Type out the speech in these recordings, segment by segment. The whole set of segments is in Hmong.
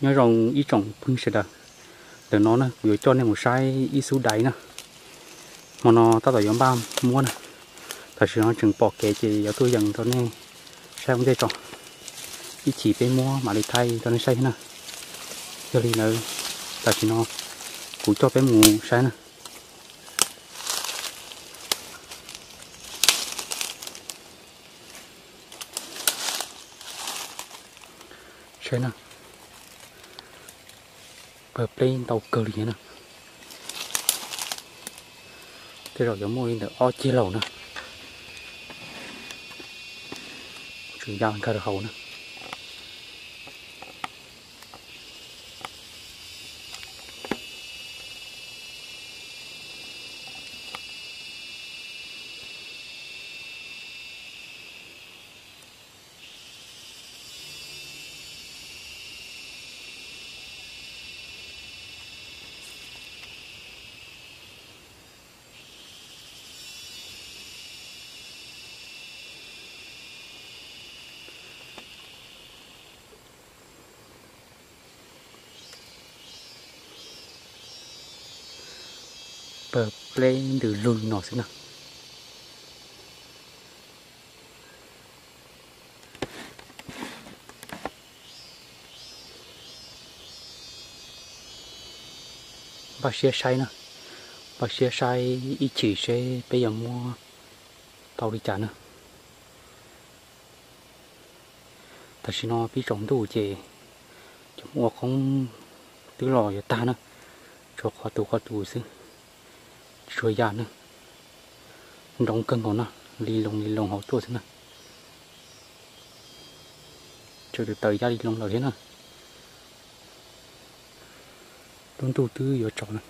Nyob zoo ib tsoom phooj ywg sawv daws, ntawm no na kuv yuav coj nej mus saib ib xub dais na. Hmo no tab tom yuav npaj muab na, tam sim no tseem pom kev ces yuav tuaj yees rau nej saib ua ntej tso. Ib chim peb muab mam li thaij rau nej saib thiab na. Yog li ntawd, tam sim no kuv coj peb mus saib na. Saib na, pawg pleb ntau kawg li na. Tej zaum yuav muaj li ntawm ob ceg laus na. Tseem ya nkag rau hauv na. Pawg pleb ntws lug li no xwb na. Npaj siab saib na, npaj siab saib ib chim seb peb yuav muab tau li cas na. Tam sim no pib tsaus ntuj ces cov ua qoob twb los yuav tag na, tshuav qhov tus qhov tus xwb, tsis tshua ya na. Nroo kawg nkaus na, li loo li loo hauv tuaj xwb na. Tseem tawm ya li loo lawm thiab na. Lub ntuj twb yuav tsaus na.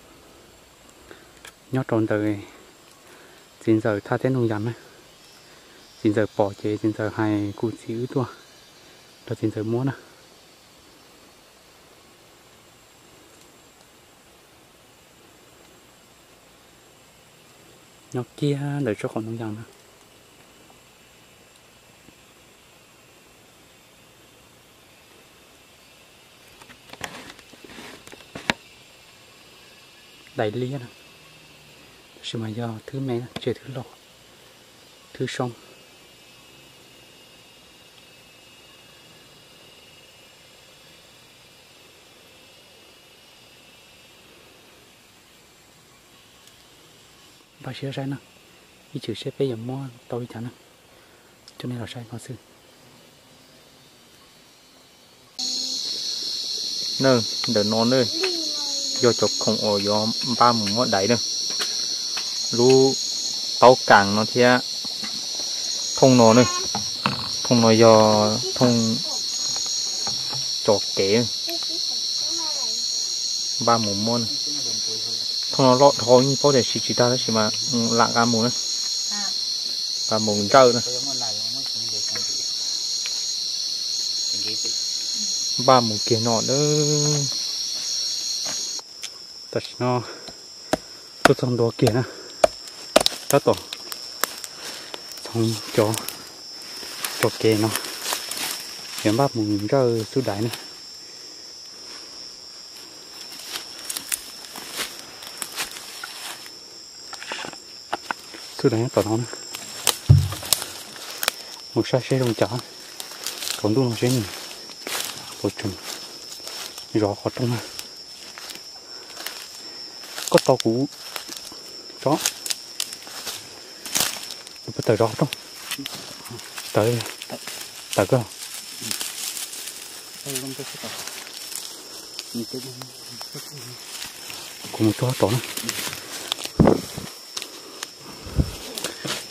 Nyob rau ntawm txiv ntxawm thaj teb Nooj Yas na. Txiv ntxawm pom ces txiv ntxawm hais kuv txiv wb tuaj nrog txiv ntxawm muab na. Nyob kiag ntawm tsob qaum Nooj Yas na. Dais liab na, tab sis mas yog thwb me na, tsis thwb loj, thwb soob. Npaj siab saib na, ib chim seb peb yuav muab tau li cas na, coj nej los saib no xwb. Na, ntawm no na, yog cov khoom uas yuav npaj mus muab dais na. Lub taub kas no thiab thooj no na, thooj no yog thooj tso kev, npaj mus muab na. Thooj no loj dhau, yeej paub tias siv tsis tag tab sis mas lam nqa mus na, nqa mus ntsawj na. Npaj mus kiag no na. Tam sim no tuaj txog ntua kiag na, tab tom txhoov cov tso kev no, yuav npaj mus ntsawj xub dais na. Xub dais nyob tom no na. Mus saib seb zoo cas, tsaus ntuj no seb nws puas tseem zov qhov rooj na. Koj tos kuv tso, kuv puas tawm zov qhov rooj. Tawm, tawm koj. Kuv mus tsuag tom na.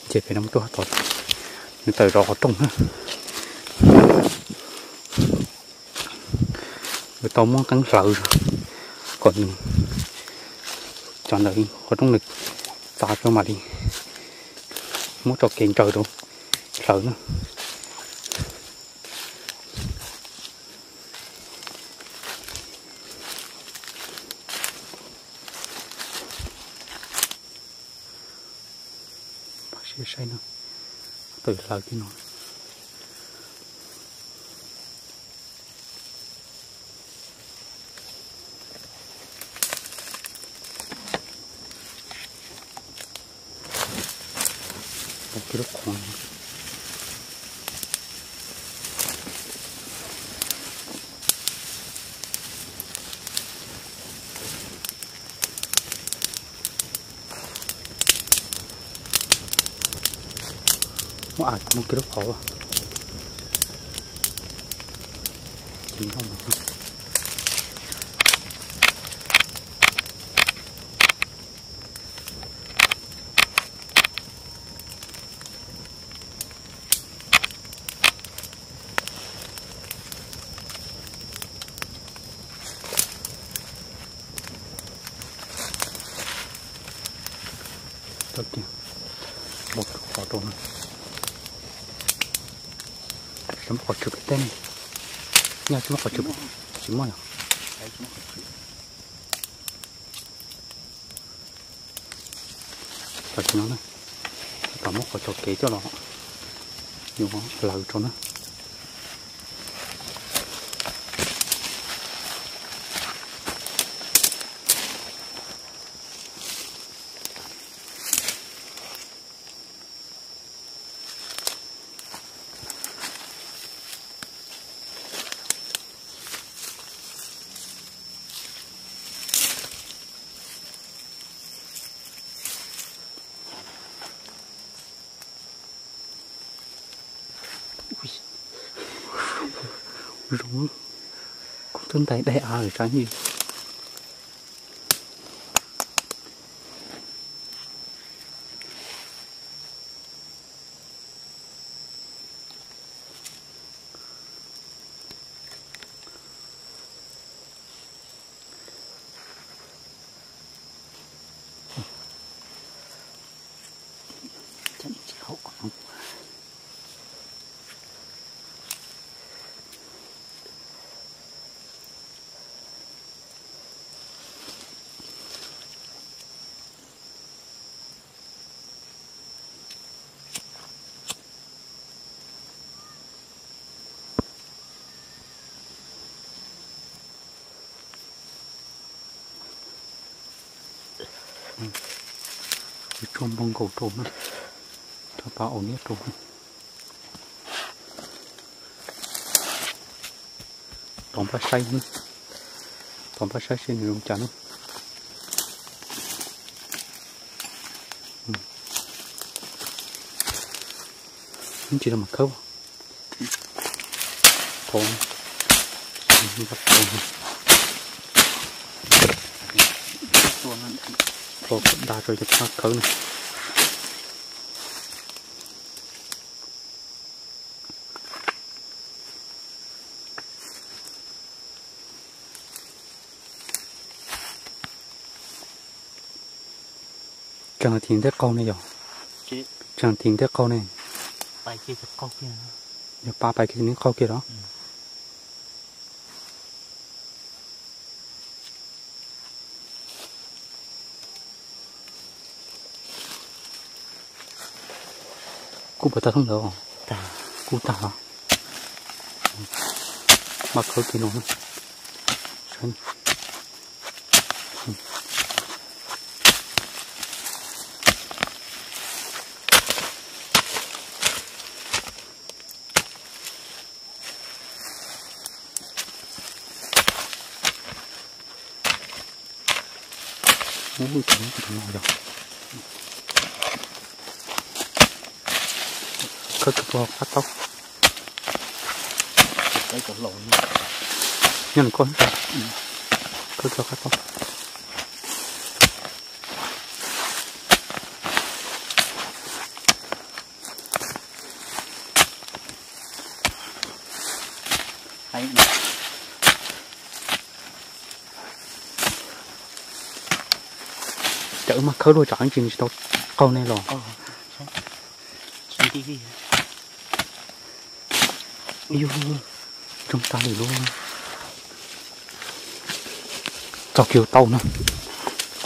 Ces pem no mus tsuag tom, nws tawm zov qhov rooj na. Yuav tau muab qeeb hlawv kom nws, cov ntawd qhov rooj nws txav rau mam li muab tso kev ntsaws rau hlawv na. Npaj siab saib no, tawm hlawv kiag no. Kiag lub qhov no. Muab as mus kiag lub qhov. Tau kiag, muab qhov rau no. Tsis muab qhov tswm pem teb ne. Nyaj tsis muab qhov tswm, tsis muab yom. Tam sim no na, tab tom muab qhov tso kev coj los yuav hlawv rau na. Zoo, kuv twb ntais daig av lawm tsam ib. Tsuag npau nkaus rau na, rau pab aus niab rau. Tos npaj saib, tos npaj saib seb nws zoo cas na. Tsis tau mam khawb. Qhov da rau cov pab khawb na. Tseem thim ntej qaug ne yog? Tseem thim ntej qaug ne. Yog pa pais kiag neb qaug kiag los? Kuj puas tag thoob ntawd os? Kuj tag os. Mas khawb kiag no. Ub, tus no yog khawb kiag puag qab taub. Nyob nws koj, khawb kiag qab taub. Cas wb mas khawb luaj tsam ib ntsis nws tsis tau qaug ne los. Yog, tsoo tag li lub. Txog kiag tau na.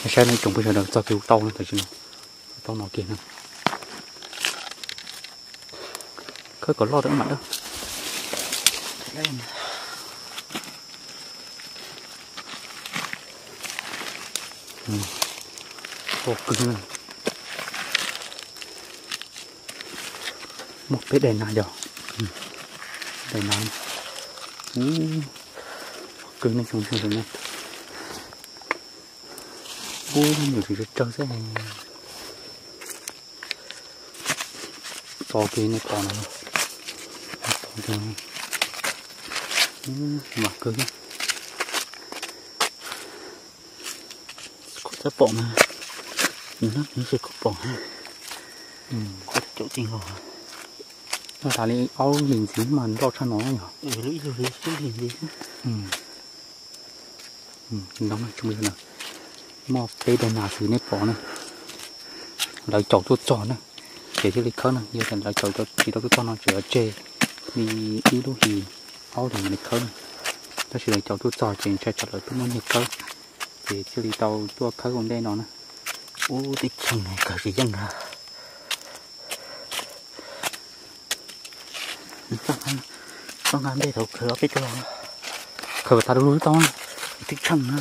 Saib no tsoom phooj ywg sawv daws, txog kiag tau na, tam sim no tau no kiag na. Khawb kom loj rau mam dawb. Loj kawg na. Muaj peb daim nas yog, daim nas, ub, kwv nej xyoo xyoo ne, ub, nyuam tseem tsawg tsawg xwb. Tso kiag nej pom no, mas kwv, kuv txawj pom mas, nws nab nws kuv pom, kuv caum tij nkaus. Noj tas li ob lub hlis ntxiv mas nroj tshaj no yog. Lub ib lub hlis xwb hlis ntxiv. Muaj peb daim nas xwb nej pom na, lawv caum tuaj txog na, ces thiaj li khawb na. Yog tias lawv caum tsis tau tuaj txog no tseem yuav tseg li ib lub hlis, ob lub hlis mam li khawb na. Tab sis lawv caum tuaj txog ces ntshai tsam lawv twb muaj nyiaj khawb, ces thiaj li tau tuaj khawb ua ntej no na. Ub, tib cheem kawg tsis yeej na. Txoj nqa ntej thaum khaws los peb tug, khaws tas du lug tau, twb tsheej na.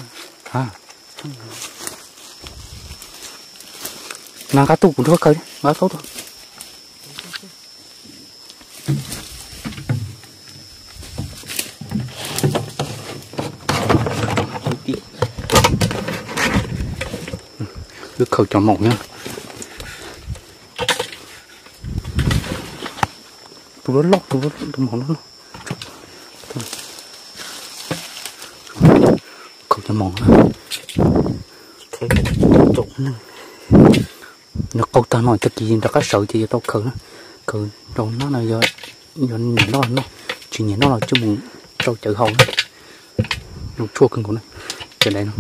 Nqa nqa tuj kuv nrog khaws, nqa taub tuaj. Wb khaws cov maum na. Tus loj loj, tus loj loj, tus maum loj loj. Khaws cov maum na. Nws qau tag no tag kis rov qab sawv ces yuav tau khaws na. Khaws rau nab no, yog nyiam noj noj, tsis nyiam noj los coj mus rau cawv haus na. Zoo tshuaj kawg nkaus na. Cov dais no.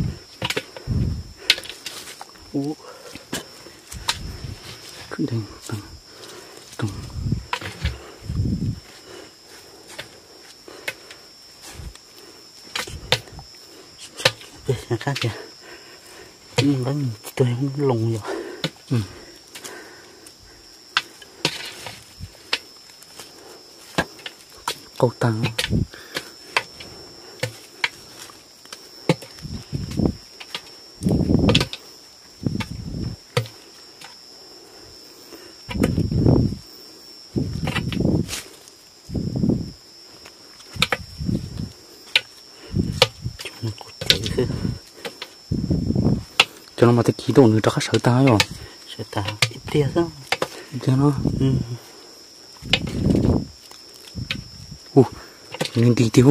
Qau tag. Cov no mas tag kis tau nws rov qab sawv tag yom. Sawv tag ib pliag xwb. Ib pliag no. Hu, nws nti tiag.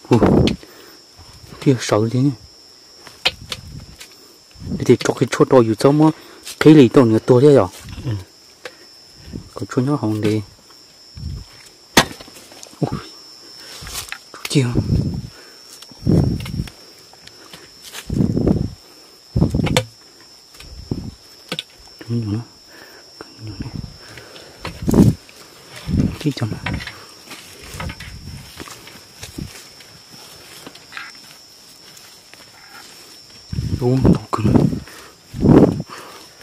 Hu, thiaj sawv li. Tias tso kiag tshuaj rau yus txhob muab qhib li tau nws tuag thiab yom. Kom tshuaj nyob hauv ntev. Cia. Tib co na. Ub, tau kawg.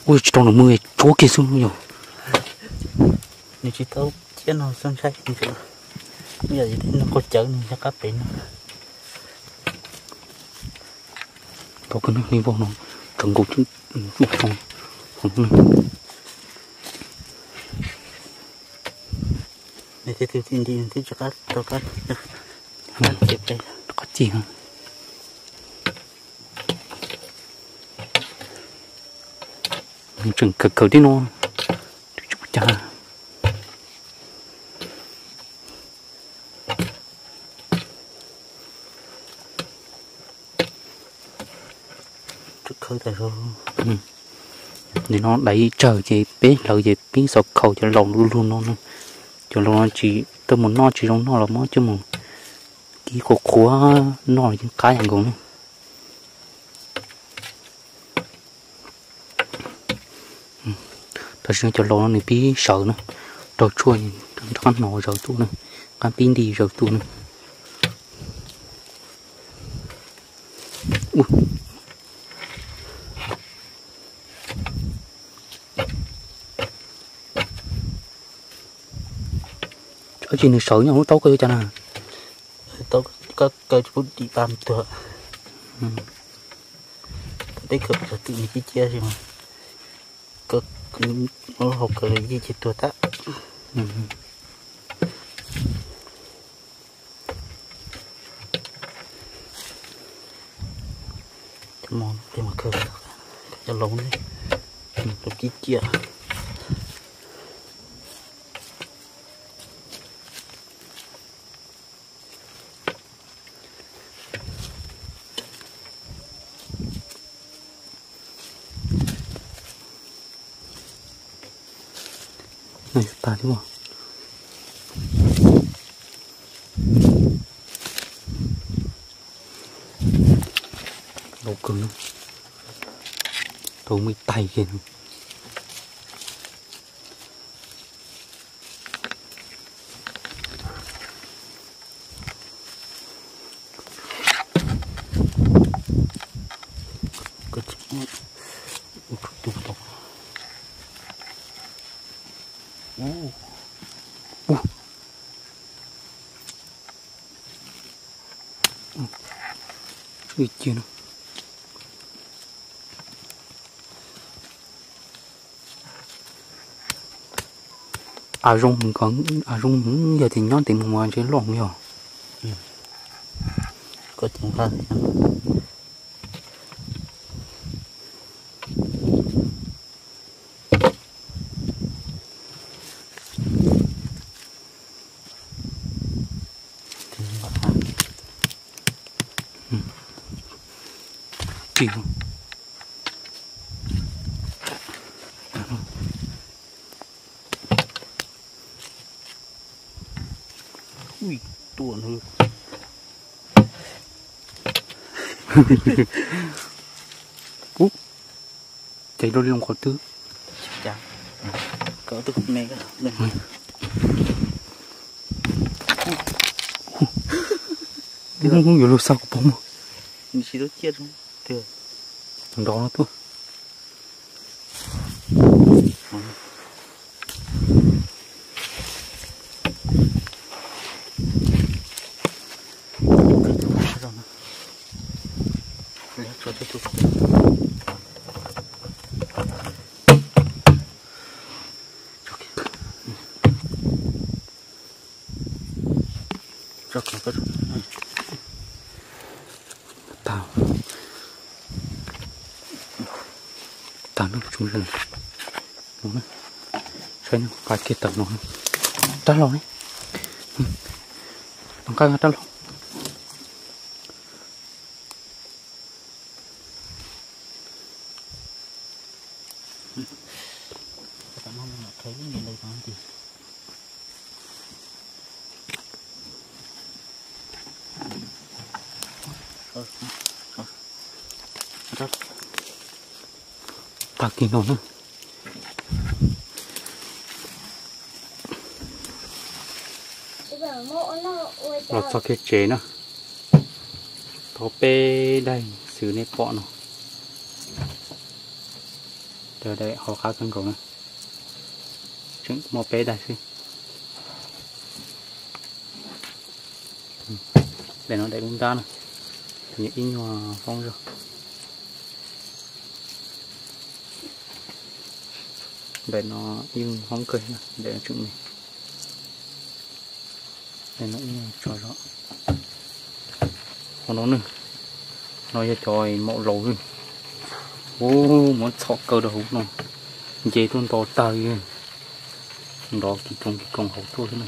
Ua tsis tau nws mus tsuab kiag xwb yog. Nws tsis tau ciab no xwb ntshai, yog yus tej no qau cawv nws rov qab pem no. Tau kawg, nws vau no tseem nkaus tsuj tau. Nws twb nti nws twb rov qab tau qab, rov qab ci. Tseem kawg kawg tib no, tsis ua cas. Nim no dais tsawg ces peb hlawv ces peb xav khaus cov laus lug lug no na. Cov laus no tsis tau mus noj tsis zoo noj los muab coj mus kib qhuav qhuav noj los yeej qab yam nkaus na. Tam sim no cov laus no nws pib sawv na, raug tshuaj rov qab hnov zaws tuaj na, qab pib nti zaws tuaj na. Tsis nws sawv nyob lub taub koj yuav cas na? Taub koj kaw tsis pub dim pa tuag. Peb khaws cov twm nws cia cia si mas, koj Hau kawg li yij ces tuag tag. Cov mos, tej mos kawg, cov laus ne, lub cib ciaj. Tag thiab. Laus kawg, tau muaj ib taig kiag. Ib ci no. Av zoo, av zoo, yog tias nyob ntev mus mas ntshe loj yog. Tig. Ui, tuaj nws. Ub, ces rau li qhov twg? Yuav luag xa kuv pom mus. Nrov no tuaj. Tag, tag no tsoom ze. Saib no, qab kiag tawm no. Rab laug ne. Nqa rab laug. Tag kis no na. Los txog kiag tsev na, tau peb daim xwb nej pom no. Daim hauv qab kawg nkaus na, tseem muaj peb daim xwb. Daim no daim dub ntab na, ib nyuag foob zog. Daim no yeej hoob kawg, daim no tseem me. Daim no ib nyuag tso zog. Qhov no ne, no yog cov maum laus ne. Ub, muab txhom kaw rau hauv no, nce tuaj nto tag li. Nrov kis koos kis koos hauv tuaj xwb na.